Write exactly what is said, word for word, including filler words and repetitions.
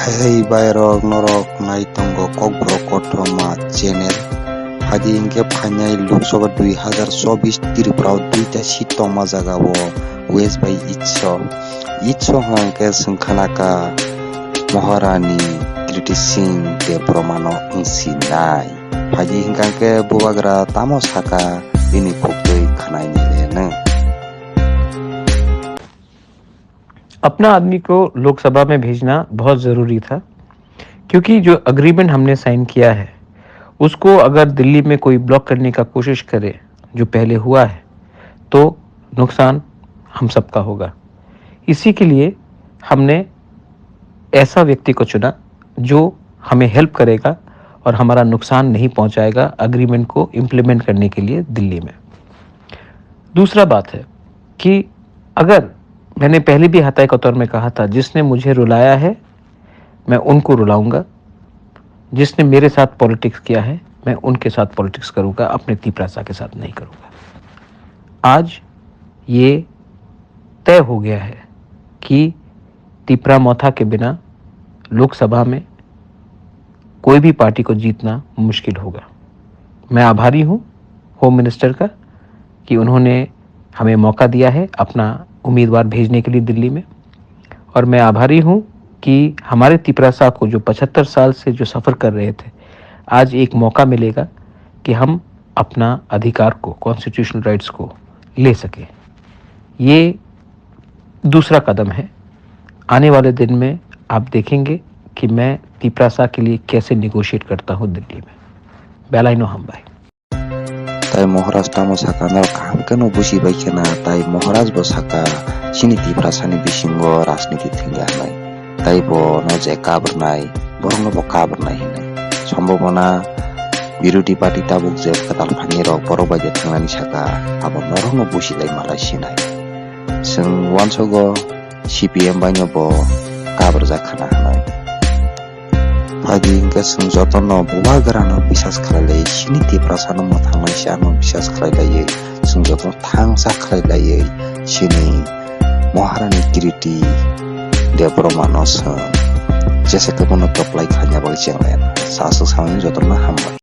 Hei bairok, norok nai tongo Kokborok Kothoma channel. Phaidi hinkhe phainai Lok Sabha dui hazar chobbish Tripura o duita seat tongma jaga o West bai East o. East o hwnkhe chwng khanaka Maharani Kriti Singh Debbarma no wngsinai. Phaidi hinkhe bubagra tamo saka bini khuktwi khwnaini le nw. अपना आदमी को लोकसभा में भेजना बहुत ज़रूरी था, क्योंकि जो एग्रीमेंट हमने साइन किया है, उसको अगर दिल्ली में कोई ब्लॉक करने का कोशिश करे, जो पहले हुआ है, तो नुकसान हम सबका होगा। इसी के लिए हमने ऐसा व्यक्ति को चुना, जो हमें हेल्प करेगा और हमारा नुकसान नहीं पहुंचाएगा एग्रीमेंट को इम्प्लीमेंट करने के लिए दिल्ली में। दूसरा बात है कि अगर, मैंने पहले भी हत्या के तौर में कहा था, जिसने मुझे रुलाया है, मैं उनको रुलाऊंगा। जिसने मेरे साथ पॉलिटिक्स किया है, मैं उनके साथ पॉलिटिक्स करूंगा, अपने तिपरासा के साथ नहीं करूंगा। आज ये तय हो गया है कि तिपरा मोथा के बिना लोकसभा में कोई भी पार्टी को जीतना मुश्किल होगा। मैं आभारी हूँ होम मिनिस्टर का कि उन्होंने हमें मौका दिया है अपना उम्मीदवार भेजने के लिए दिल्ली में। और मैं आभारी हूँ कि हमारे तिपरासा को, जो पचहत्तर साल से जो सफ़र कर रहे थे, आज एक मौका मिलेगा कि हम अपना अधिकार को, कॉन्स्टिट्यूशनल राइट्स को ले सके। ये दूसरा कदम है। आने वाले दिन में आप देखेंगे कि मैं तिपरासा के लिए कैसे निगोशिएट करता हूँ दिल्ली में। Belai no hambai. Tai Maharaj tamo saka, no kaham khe no busi bai khena, tai Maharaj bo saka, chini Tiprasani bisingo rajniti thwngya hinwi. Tai bo no je kabrwnai, borok no bo kabrwnai hinwi. Sombobona birodhi party tabuk je kwtal phaini rok borok bai je thangnani saka, abo norok no busi lai malai sinai. Chwng uansugo C P M bai no bo kabrwjak khana hinwi. Phaidi hinkhe chwng jotono bubagrano bisas khlai lai, chini Tiprasano mwthangnaisi ano bisas khlai laiwi, chwng jotono thangsa khlai laiwi, chini Maharani Kriti Debbarmano chwng jesa khe bono toplai khlaina bagwi cheng lai. Sa aswk samani jotono hambai.